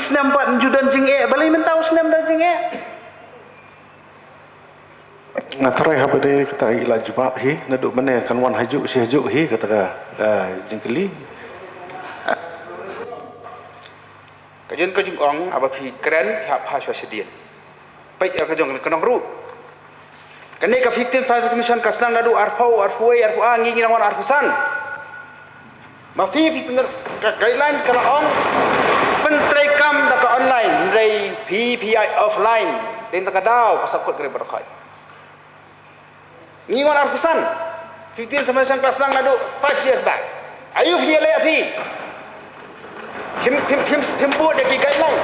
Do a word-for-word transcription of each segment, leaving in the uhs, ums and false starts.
snem pat nju don jingeh, balei mynta u snem don jingeh? Nga tharai haba dei kata i la jubab hi, naduh mynne kan wan hajuh shi hajuh hi kata ka, eh, jingkylli. Ka jong ka jingong, haba phi kren, phi hap ha shuwa shadien. Peit ïa ka jong ka nongruh. Kane ka fifteenth Finance Commission ka sdang naduh arphew, arphew wei, arphew ar, ngi ngi nang wan arphew san. Ma phi phi pynner ka guideline ka la ong pyntreikam da ka online, hynrei phi phi ïaid offline. Dei na ka daw ka sap kot ka ri baroh khoit. Ngi ngon arphew san. Fifteen semester ka sdang naduh five years back. Ayu phi ïaleh phi. Phim phim phim phim bud ïa ki guideline.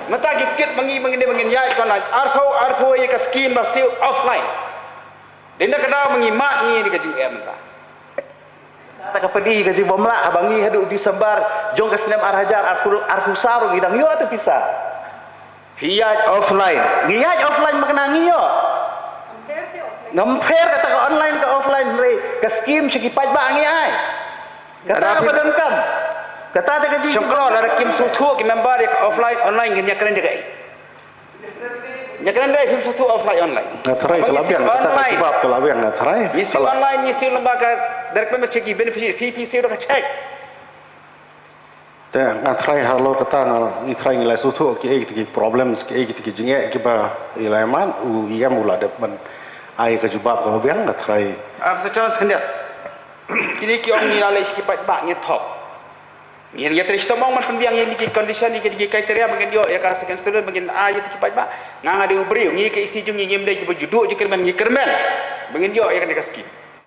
Mynta ki kit ma ngi ma ngi ne ma ngin ïaid ka online. Arphew arphew ïa ka scheme ba siew offline. Dei na ka daw ma ngi mad ngi ïa ka jingeh mynta. Ta ka pyrdi ka jingbymlah haba ngi haduh December jong ka snem ar hajar arphew, arphew saw ruh ngi dang ïoh tu pisa. Phi ïaid offline. Ngi ïaid offline ma kane ngi ïoh. Ngam pher kata ka online ka offline, hynrei ka scheme sha ki paidbah ngi ai. Kata ka ba donkam. Kata te ka jing. Shongkro lada kim sngewthuh ki member ïa ka offline online ngin ïakren da kaei? Ïakren da kaei phim sngewthuh offline online? Nga tharai ka la biang kata ka jubab ka la biang, nga tharai. Ngi siew online, ngi siew lyngba ka direct payment, check ki beneficiary, phi phi siew da ka check. Te nga tharai halor kata nga, ngi tharai ngi la sngewthuh kiei kita ki problems, kiei kita ki jingeh kiba i la ïaman, u E M u la dep ban ai ka jubab kaba biang, nga tharai. Ah, Mister Chairman, khyndiat. Kine ki ong ngi la leh sha ki paidbah, ngi thok. Ngin ïatrei shitom ong ban pynbiang ïa kine ki condition, ïa kine ki criteria ba ngin ïoh ïa ka second student, ba ngin ai ïa ki paidbah. Nga nga dei u briew, ngi ka E C jong ngi ngim dei kiba ju duh ju kyrmen, ngi kyrmen ba ngin ïoh ïa kane ka scheme.